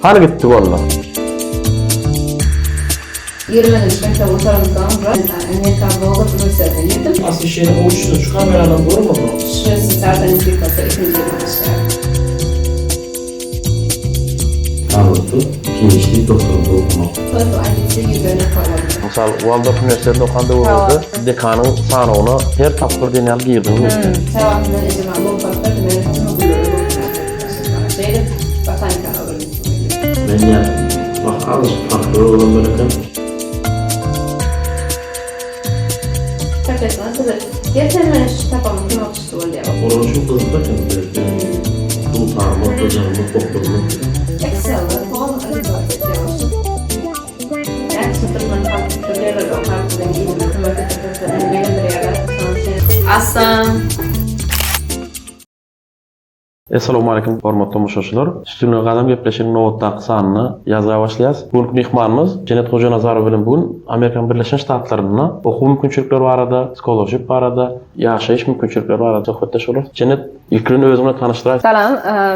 Hany gitdik onda. Ýigriminji mekdebi gutaramsoň Amerika Waldorf uniwersitetine girdim. Osweşeniýe uçdy, şu kameradan görmedi. Şu sentýabrda nesip bolsa ikinji ýylyma başlaýaryn. Harwardda PhD doktorantura okamak. TOEFL IBT ýüzden ýokary boldy. Mysal, Waldorf uniwersitetinde okan döwrüňizde dekanyň sanawyna her tapgyr diýen ýaly girdiňizmi? Käwagt men ejeme mum satdym, men hemme gülleri görkezýän. Şeýdip, botanikany öwrendim. Men ýa, wah, azajyk parhly öwrenmeli eken. Professor size, Gel sen meniň şu kitapamyň kömekçisi bol diýýär. Olar üçin gyzykly eken biz dutarymyz, gyjagymyz, gopuzymyz. Excel-de form realizasiýa etýär. Näçe türkmen halky şu ýerlerde okap bilen ilime kömek etip meni begendirýärler. Şonuň üçin Asan. Essalawmaleýkim hormatly tomaşaçylar. Üstünlige gadam gepleşigiň nobatdaky sanyny ýazga başlaýas. Bu günki myhmanymyz Jennet Hojanazarowa bilen bu gün Amerikanyň Birleşen Ştatlarynda okuw mümkinçilikleri barada, scholarship barada, ýaşaýyş mümkinçilikleri barada söhbetdeş bolarys. Jennet, ilki bilen özüň bilen tanyşdyraý. Salam,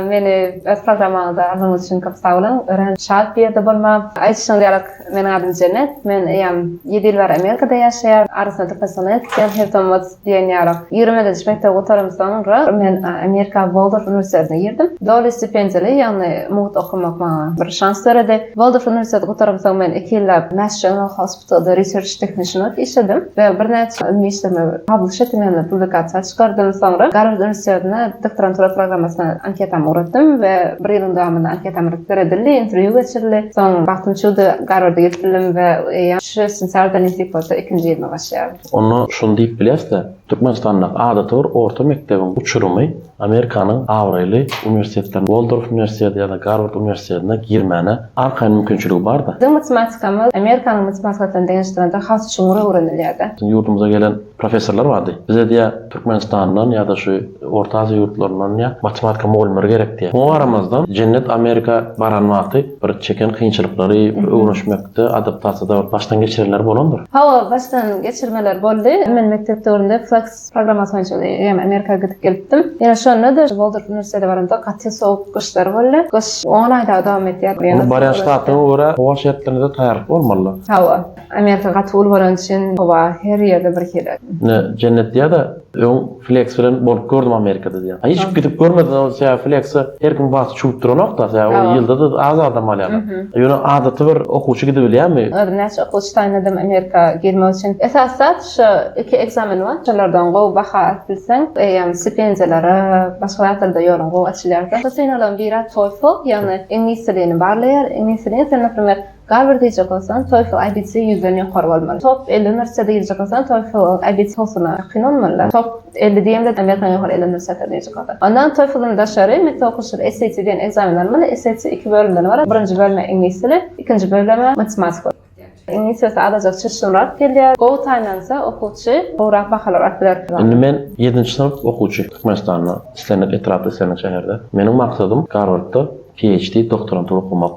meni öz programmaňyza alanyňyz üçin köp sag boluň. Örän şat bu ýerde bolmaga. Aýdyşyňyz ýaly, meniň adym Jennet. Men eýýäm ýedi ýyl bäri Amerikada ýaşaýan. Arasynda Türkmenistanda ýetişen her tomus. Diýen ýaly. Ýigriminji mekdebi gutaramsoňra men Amerika Waldorf uniwersitetine girdim. Doly stipendiýaly, ýagny mugt okamak maňa bir şans döredi. Waldorf uniwersiteti gutaramsoň men iki ýyllap Mass General Hospitalda research technician bolup işledim we birnäçe ylmy işlerimi publish etdim, ýagny publikasiýa çykardym. Soňra Garward uniwersitetine doktorantura programmasyna anketamy ugratdym we bir ýylyň dowamynda anketam seredildi, interwýu geçirildi. Soň bagtym çüwdi, Garwarda girip bildim we eýýäm şu sentýabrda nesip bolsa ikinji ýylyma başlaýaryn. Onda şuny diýip bilýäs-de, Türkmenistandaky adaty bir orta mekdebiň uçurymy Amerikanyň abraýly uniwersitetlerine, Waldorf uniwersiteti ýa-da Garward uniwersitetine girmäne arkaýyn mümkinçiligi bar-da. Biziň matematikamyz Amerikanyň matematikasyna deňeşdirende has çuňňur öwrenilýär-de. Biziň ýurdumyza gelen professorlar bardy. Bize diýýär, Türkmenistandan ýa-da şu Orta Aziýa ýurtlaryndan diýýär, matematika mugallymlary gerek diýýär. Muňa garamazdan, Jennet Amerika baran wagty bir çeken kynçylyklary, bir öwrenişmekde, adaptasiýada bir başdan geçirenleri bolandyr. Hawa, başdan geçirmeler boldy. Men mekdep döwründe Flex programmasy boýunça hem Amerika gidip gelipdim. Ýöne şonda-da Waldorf uniwersitetine baramda gaty sowuk gyşlar boldy. Gyş on aý dagy dowam etýär. Onda barýan ştatyňa görä howa şertlerine-de taýýarlyk bolmaly. Hawa. Amerika gaty uly bolany üçin howa her ýerde bir hili. Ine, jennet diýýär-de, öň Flex bilen bolup gördüm Amerikada diýýär. A hiç gidip görmedim, ol sebäbi Flex-e her kim basy çüwüp duranok-da, sebäbi ol ýylda-da az adam alýarlar. Ýöne adaty bir okuwçy gidibilýärmi? Özüm näçe okuwçy taýynladym Amerika girmek üçin. Esasy zat şu iki ekzamen bar. Şolardan gowy baha alyp bilseň, eýýäm stipendiýalara, başga zatlarda ýoluň gowy açylýar. Şu synaglaryň biri TOEFL, ýagny iňlis dilini barlaýar. Iňlis dilini sen, naprimer, Garward diýjek bolsaň, TOEFL IBT ýüzden ýokary bolmaly. Top 50 uniwersitete girjek bolsaň, TOEFL IBT togsana ýakyn bolmaly. Top 50 diýemde Amerikanyň ýokary 50 uniwersitetleri diýjek bolsaň. Ondan TOEFL-dan daşary mekdep okuwçylary SAT diýen ekzamen almaly. SAT iki bölümden ybarat. Birinji bölüme iňlis dili, ikinji bölüme matematika. Iňlis bolsa azajyk çylşyrymrak gelýär. Gowy taýynlansa okuwçy gowrak bahalar alyp biler. Indi men ýedinji synp okuwçy Türkmenistanda, islendik etrapda, islendik şäherde. Meniň maksadym Garwardda PhD doktorantura okamak.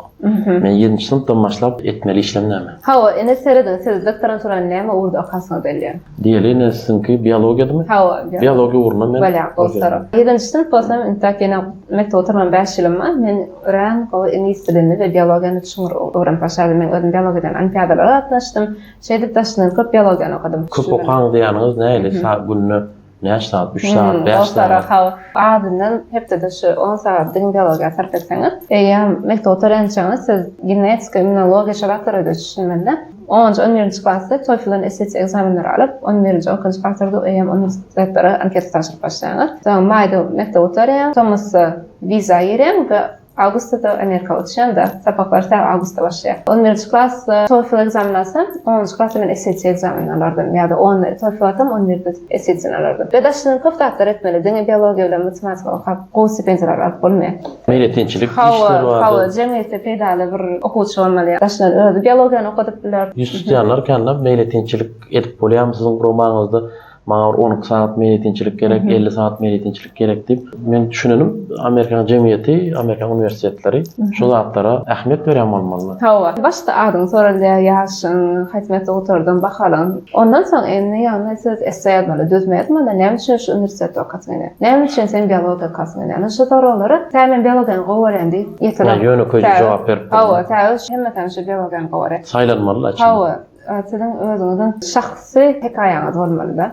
Men ýedinji synpdan başlap etmeli işlem näme? Hawa, ine serediň, siz doktoranturany näme ugurda okasyňyz gelýär? Diýeli, ine siziňki biologiýadymy? Hawa, biologiýa ugrunda men. Bolýar, gowy sorag. Ýedinji synp bolsam, intäk ýene mekdep oturman bäş ýylym bar. Men örän gowy iňlis dilini we biologiýany çuňňur öwrenip başladym. Men özüm biologiýadan olimpiadalara gatnaşdym. Şeýdip daşyndan köp biologiýany okadym. Köp okaň diýýäniňiz nähili? Günde Näçe sagat? Üç sagat, bäş sagat. Hawa, azyndan hepdede şu on sagat diňe biologiýa sarp etseňiz, eýýäm mekdep gutarýançaňyz siz genetika, immunologiýa şo zatlara-da düşünmeli. Onunjy, on birinji klasda TOEFL-dan SAT ekzamenleri alyp, on birinji, on ikinji klaslarda eýýäm uniwersitetlere anketa tabşyryp başlaýaňyz. Soň maýda mekdep gutarýaň, tomusda wiza girýäň we Awgustda-da Amerika uçýan-da, sapaklar tä awgustda başlaýar. On birinji klasda TOEFL ekzameni alsam, onunjy klasda men SAT ekzamenini alardym. Ýa-da onda TOEFL alsam, on birde SAT-ni alardym. We daşyndan köp zatlar etmeli. Diňe biologiýa bilen matematika okap, gowy stipendiýalar alyp bolmaýar. Meýletinçilik işleri bardy. Hawa, jemgyýetde peýdaly bir okuwçy bolmaly. Daşyndan özi biologiýany okadyp biler. Ýüz tutýanlar kän-de, meýletinçilik edip bolýarmy siziň guramaňyzda? Maňa bir 12 sagat meýletinçilik gerek, 50 sagat meýletinçilik gerek diýip, men düşünenim, Amerikan jemgyýeti, Amerikan uniwersitetleri şu zatlara ähmiýet berýän bolmaly. Hawa. Başda adyň soralýar, ýaşyň, haýsy mekdebi gutardyň, bahalyň. Ondan soň indi ýagny siz esse ýazmaly, düzme ýazmaly, näme üçin şu uniwersitetde okasyň gelýär? Näme üçin sen biologiýa okasyň gelýär? Ine şu soraglara tä men biologiýany gowy görýän diýip ýeterok. Ýönekeýje jogap berip bolmaz. Hawa, tä hemmesem şu biologiýany gowy görýär. Saýlanmaly-da içinden. Hawa. Siziň özüňiziň şahsy hekaýaňyz bolmaly-da.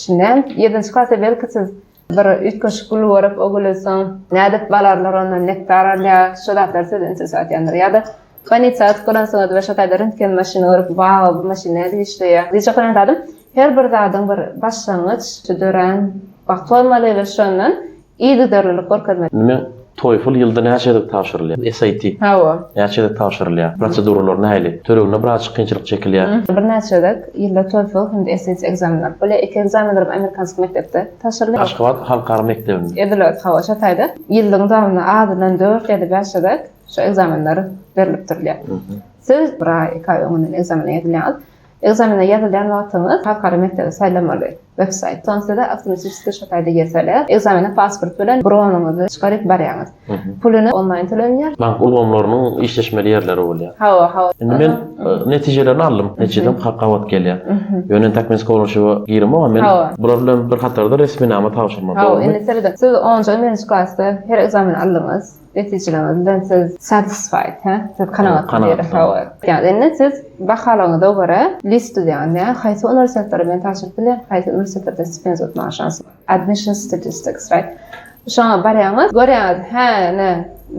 Şindi ýedinji klasda belki siz bir üýtgeşik gül görüp, o güli soň nädip balarlar ondan nektar alýar, şo zatlar sizi interese atýandyr. Ýa-da bolnisa atyp görensiňiz we şo taýda rentgen maşyny görüp, Wow, bu maşyn nädip işleýär? Diýjek bolýan zadym, her bir zadyň bir başlangyç, dörän wagty bolmaly we şondan Yzygiderlilik görkezmeli. Indi men TOEFL ýylda näçe gezek tabşyrylýar? SAT. Hawa. Näçe gezek tabşyrylýar? Proseduralary nähili? Töleginde birazjyk kynçylyk çekilýär. Birnäçe gezek ýylda TOEFL hem-de SAT ekzamenleri bolýar. Iki ekzamenler amerikansk mekdepde tabşyrylýar. Aşgabat halkara mekdebinde. Edil hawa şo taýda. Ýyllygyň dowamynda azyndan dört ýa-da bäş gezek şu ekzamenler berlip durulýar. Siz bir aý, iki aý öňünden ekzamene ýazylýaňyz. Ekzamene ýazylýan wagtyňyz halkara mekdebi saýlamaly, websaýt. Soň size awtomatiçeski şo taýda ýer saýlaýar. Ekzamene pasport bilen bronyňyzy çykaryp barýaňyz. Puluny onlaýn tölenýär. Bank ulgamlarynyň işleşmeli ýerleri bolýar. Hawa, hawa. Indi men netijelerini aldym. Netijesem gabat gelýär. Ýöne entäk men scholarship-a giremok, men bular bilen bir hatarda resminama tabşyrmaly, dogrymy? Hawa, indi serediň. Siz onunjy, on birinji klasda her ekzameni aldyňyz. Netijeleriňiz bilen siz satisfied, hä? Siz kanagatly diýeli. Hawa. Ýagny indi siz bahalaryňyza görä list düzýäňiz. Ýa haýsy uniwersitetlere men tabşyryp bilýän, haýsy uniwersitetlerde stipendiýa utmaga şansym bar. Admission statistics, right? Şoňa barýaňyz, görýäňiz, hä, ine,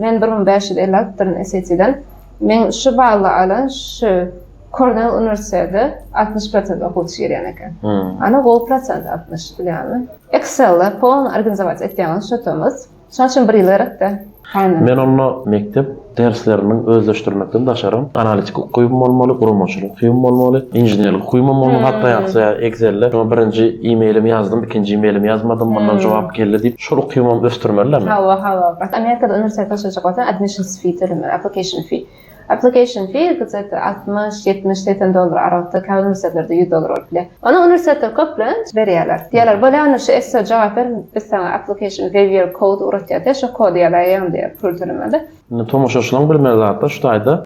men 1550 alypdyryn SAT-den. Men şu bally alan şu Kornell uniwersitete 60 prosent okuwçy girýän eken. Ana gowy prosent 60, bilýäňmi? Excel-de polny organizować etýäňiz şo tomus. Şonuň üçin bir ýyl gerekdi. Hany. Men onda mekdep dersleriniň özleşdirmekden daşary analitik ukybym bolmaly, guramaçylyk ukybym bolmaly, inženerlik ukybymam bolmaly, hatda ýagsa Excel-de şoňa birinji e-mailimi ýazdym, ikinji e-mailimi ýazmadym, mundan jogap geldi diýip, şol ukybymam ösdürmeli-dä men. Hawa, hawa. Amerikada uniwersitete başlajak bolsaň admissions fee tölemeli, application fee. Application fee gzet 60, 70, 80 dollar aralykda, käbir uniwersitetlerde 100 dollar bolup bilýär. Ony uniwersitetler köplenç berýärler. Diýýärler, bolýa onda şu esse jogap ber, biz saňa application waiver code ugratýarys diýýär, şo kody ýazaýaň diýýär, pul tölemede. Indi tomaşaçylaryň bilmeli zatlar şu taýda.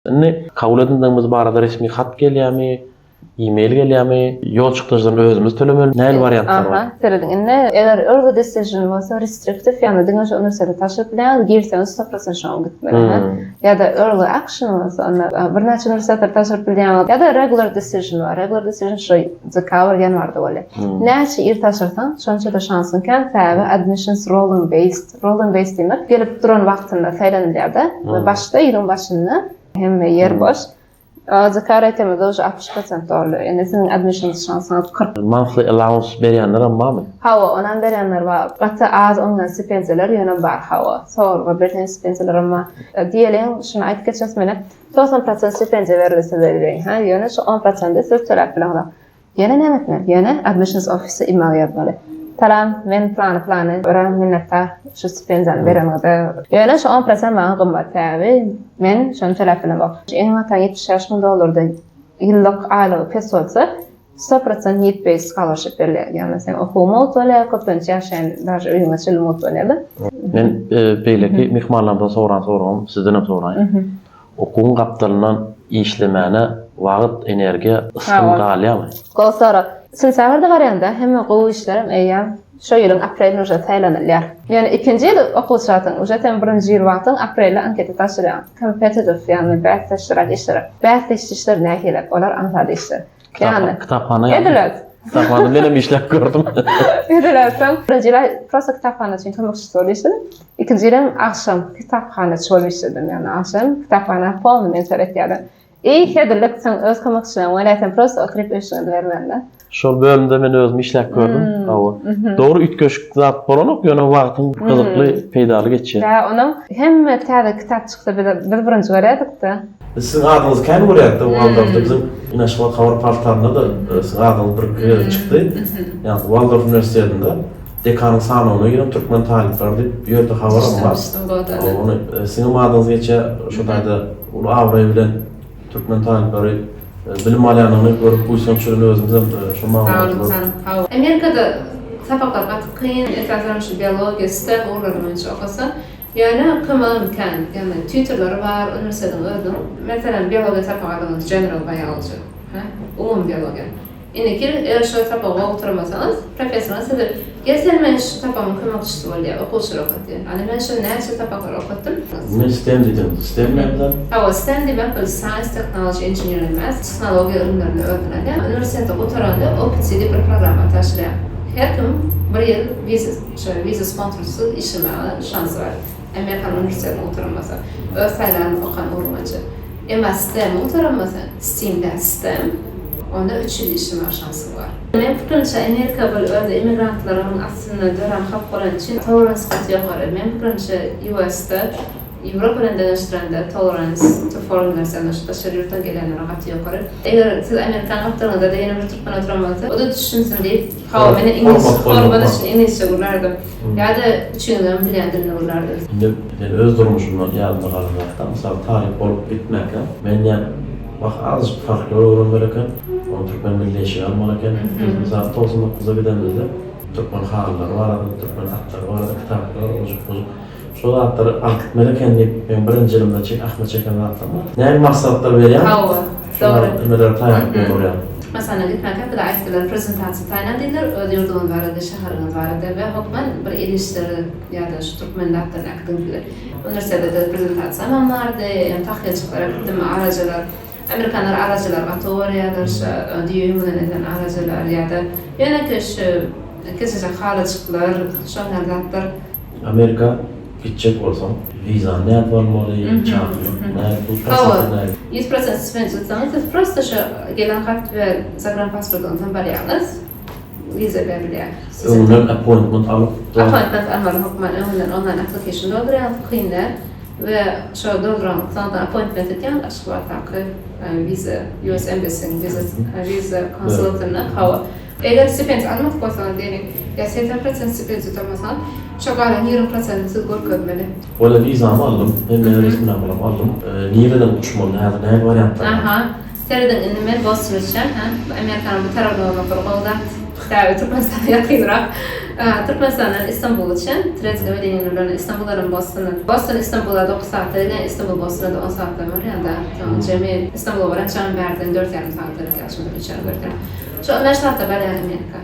Indi kabul edildigimiz barada resmi hat gelýärmi, e-mail gelýärmi, ýol çykdajylaryny özümiz tölemeli, nähili wariantlar bar? Aha, serediň indi, eger early decision bolsa restrictive, ýagny diňe şu uniwersitete tabşyryp bilýäňiz, girseňiz 100% şoňa gitmeli. Ýa-da early action bolsa, onda birnäçe uniwersitetlere tabşyryp bilýäňiz. Ýa-da regular decision bar, regular decision şu dekabr, ýanwarda bolýar. Näçe ir tabşyrsaň, şonça-da şansyň kän, sebäbi admissions rolling based. Rolling based diýmek, gelip duran wagtynda saýlanylýar-da. We başda, ýylyň başynda hemme ýer boş. Dekabr aýtamyzda уже 60% doldy. Indi siziň admissions şansyňyz 40. Monthly allowance berýänlerem barmy? Hawa, onam berýänler bar. Gaty az oňlan stipendiýalar ýöne bar, hawa. Sowalga berlen stipendiýalaram bar. Diýeliň, şuny aýdyp geçesim gelýär. 90% stipendiýa berildi size diýeliň, hä? Ýöne şu 10%-i siz töläp bileňzok. Ýene näme etmeli? Ýene admissions ofise email ýazmaly. Salam, men plany plany örän minnetdar şu stipendiýany bereniňize. Ýöne şu on prosent maňa gymmat, sebäbi men şony töläp bilemok. Eneň-ataň 75 müň dollardan ýyllyk aýlygy pes bolsa, sto prosent need based scholarship berilýär. Ýagny seň okuwyň mugt bolýar, köplenç ýaşaýan daže öýüňe çenli mugt bolýar-da. Men beýleki myhmanlardan soran soragym sizdenem soraýyn. Okuwyň gapdalyndan işlemäne wagt, energiýa, ysgyn galýarmy? Gowy sorag. Sentýabrda barýanda hemme gowy işlerem eýýäm şo ýylyň aprelinde uje saýlanylýar. Ýöne ikinji ýyl okuwçy wagtyň, uje sen birinji ýyl wagtyň aprelde anketa tabşyrýaň. Competitive, ýagny bäsdeşliräk işlere. Bäsdeş işler nähili? Olar aňsat işler. Ýagny. Kitaphana ýazmak. Edil özi. Kitaphanada menem işläp gördüm. Hediläpem. Birinji ýyl prosta kitaphanaçyň kömekçisi bolup işledim. Ikinji ýyl hem agşam kitaphanaçy bolup işledim. Ýagny agşam kitaphana polny men seretýärdim. Eý hezillik sen öz kömekçileň bolýar sen prosta oturyp işiňi edibermeli. Şol bölümde men özüm işläp gördüm. Hawa. Dogry üýtgeşik zat bolanok, ýöne wagtyň gyzykly, peýdaly geçýär. Ýa onuň hemme täze kitap çyksa biz biz birinji görýärdik-de. Biz siziň adyňyzy kän görýäris-de Waldorfda biziň ine Aşgabat habar portalynda-da siziň adyňyz bir-iki gezek çykdy. Ýagny Waldorf uniwersitetinde dekanyň sanawyna giren türkmen talyplary diýip bu ýerde habaram bar. Hawa ony siziňem adyňyz geçýär şo taýda uly abraý bilen türkmen talyplary bilim alýanyny görüp buýsanç bilen özümizem şo maglumaty görüp. Amerikada sapaklar gaty kyn, esasanam şu biologiýa, STEM ugurlary boýunça okasaň. Ýöne kömegem kän, ýagny tutorlary bar uniwersitetiň özüniň. Meselem, biologiýa sapagy aldyňyz, general biology, hä, umumy biologiýa. Indiki ýyl eger şol sapagy gowy gutarmasaňyz, professoryňyz size, Gel sen meniň şu sapagymyň kömekçisi bol diýýär, okuwçylar okatýar. Ana men şol näçe sapaklary okatdym. Men STEM diýdim. STEM näme zat? Hawa, STEM diýmek bu Science, Technology, Engineering, Math, tehnologiýa ylymlaryny özüne alýar. Uniwersiteti gutaranda OPT diýip bir programma tabşyrýar. Her kim bir ýyl wiza, şo wiza sponsorsyz işlemäge şansy bar. Amerikan uniwersitetini gutaran bolsa, öz saýlan okan ugry boýunça. Emma STEM-i gutaran bolsa, STEAM däl, STEM, onda üç ýyl işlemäge şansyň bar. Meniň pikirimçe, Amerika bir özi immigrantlaryň aslynda dörän halk bolany üçin tolerance gaty ýokary. Meniň pikirimçe, US-da Ýewropa bilen deňeşdirende tolerance to foreigners, ýagny şu daşary ýurtdan gelýänlere gaty ýokary. Eger siz amerikan gapdalyňyzda-da ýene bir türkmen oturan bolsa, o-da düşünsin diýip, hawa, men iňlis, hormat üçin iňlisçe gürlärdim. Ýa-da üçüňizem bilýän dilini gürlärdim. Indi men öz durmuşymdan ýadymda galan zatda, mysal talyp bolup gitmänkäm, men ýa wah azajyk folklor öwrenmeli eken, ony türkmen milli eşigi almaly eken. Biz mysal 99-a gidenimizde türkmen halylary barada, türkmen atlary barada kitaplar, ojuk-bujuk şo zatlary alyp gitmeli eken diýip, meň birinji ýylymda çek ahmyr çeken zatlarym bar. Näme maslahatlar berýäň? Hawa, dogry. Şo nimeleri taýýarlyk bilen bolýar. Türkmenistana gitmänkäk bize aýtdylar, prezentasiýa taýynlaň diýdiler, öz ýurduňyz barada, şäheriňiz barada we hökman bir el işleri ýa-da şu türkmen zatlaryny äkidiň diýdiler. Uniwersitetde prezentasiýamam bardy, ýöne tahýajyklar äkitdim, arajalar. Amerikanlar arajalary gaty gowy görýärler, şu düýe ýüňünden edilen arajalar ýa-da ýönekeý şu kiçijek halyjyklar, şondan zatlar. Amerika gitjek bolsaň, wizany nädip almaly, çakylyk nädip, bu prosesi nädip? 100% stipendiýa tutsaňyz, siz prosta şu gelen hat we zagranpasportyňyzdan barýaňyz, wiza berilýär size. Öňünden appointment alyp. Appointment almaly hökman, öňünden onlaýn application doldurýaňyz, kyn däl. We şo dolduran soňdan appointment etýän Aşgabatdaky wiza US Embassy-niň wiza wiza konsulatyna hawa. Eger stipendiýa almadyk bolsaňyz diýeliň, ýa 80% stipendiýa utanmasaňyz, şo galan 20 prosentini siz görkezmeli. Bolýa wizamy aldym, hemme resminamalamy aldym. Nireden uçmaly, häzir nähili wariantlar bar? Aha. Serediň indi men Boston uçýan, hä? Bu Amerikanyň bu tarapyna bolmak bir gowy zat. Sebäbi Türkmenistana ýakynrak. Türkmenistandan Istanbula uçýan, Trezge welin bilen Istanbuldanam Bostona. Boston Istanbula 9 sagatda gelýän, Istanbul Bostona-da 10 sagatdan barýan-da. Soň jemi Istanbula barýançam bärden dört ýarym sagat gerek ýaşymdan üç ýarym dört ýarym. Şu on bäş sagatda barýan Amerika.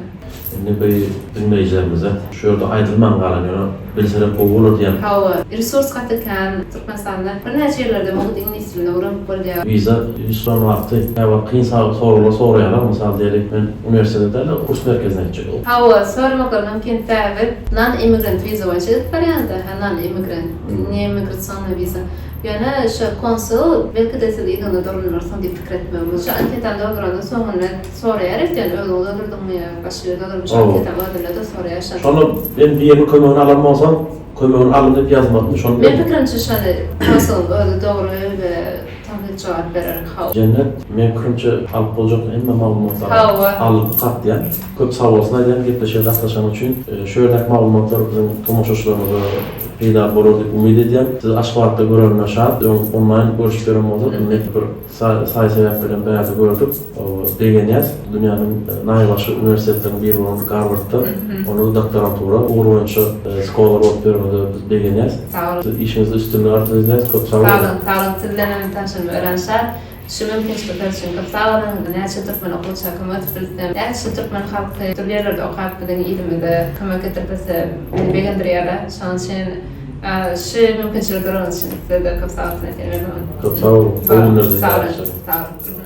Indi bir diňleýjilerimize şu ýerde aýdylman galan ýöne bilseler gowy bolar diýen. Hawa, resurs gaty kän Türkmenistanda. Birnäçe ýerlerde mugt iňlis dilini öwrenip bolýar. Wiza ýüztutan wagty käwagt kyn soraglar soraýarlar, mysal diýeli men uniwersitete däl-de kurs merkezine gitjek. Hawa, soramaklary mümkin sebäbi non immigrant wiza boýunça gidip barýanda, hä non immigrant, ne immigrasionnyý wiza. Ýöne şu konsul belki-de siz yzyňda dolanarsyň diýip pikir etmegi mümkin. Şu anketany dolduranda soňunda Soraýar öýtýän özüň doldurdyňmy ýa başga biri doldurmy şu anketany özünde-de soraýar şony. Şonda men biriniň kömegini alan bolsam kömegini aldym diýip ýazmadym şony. Men pikirimçe şony konsulyň özi dogry we takyk jogap berer haw. Jennet men pikirimçe alyp boljak hemme maglumatlary alyp gatýan. Köp sag bolsun aýdýan gepleşige gatnaşany üçin. Şu ýerdäki maglumatlar biziň tomaşaçylarymyza peýdaly bolar diýip umyt edýän. Sizi Aşgabatda görenime şat. Öň onlaýn görüşip ýören bolsak indi bir Saý-sebäp bilen bärde gördük. Begenýäs. Dünýäniň naýbaşy uniwersitetleriniň biri bolan Garwardda onda-da doktorantura ugry boýunça scholar bolup ýörmede biz begenýäs. Sag boluň. Işiňizde üstünlik arzuw edýäs. Köp sag boluň. Sag boluň, sag boluň. Siz bilen hem tanşanyma örän şat. Şu mümkinçilikler üçin köp sag boluň. Näçe türkmen okuwça kömek edip bilsem, näçe türkmen halky dürli ýerlerde okap biziň ilimize kömek getirip bilse meni begendirýärler. Şonuň üçin Şu mümkinçilik dörän üçin size-de köp sag bolsun aýtýan her zaman. Köp sag boluň. Gowy günler dileýäris. Sag boluň. Sag boluň.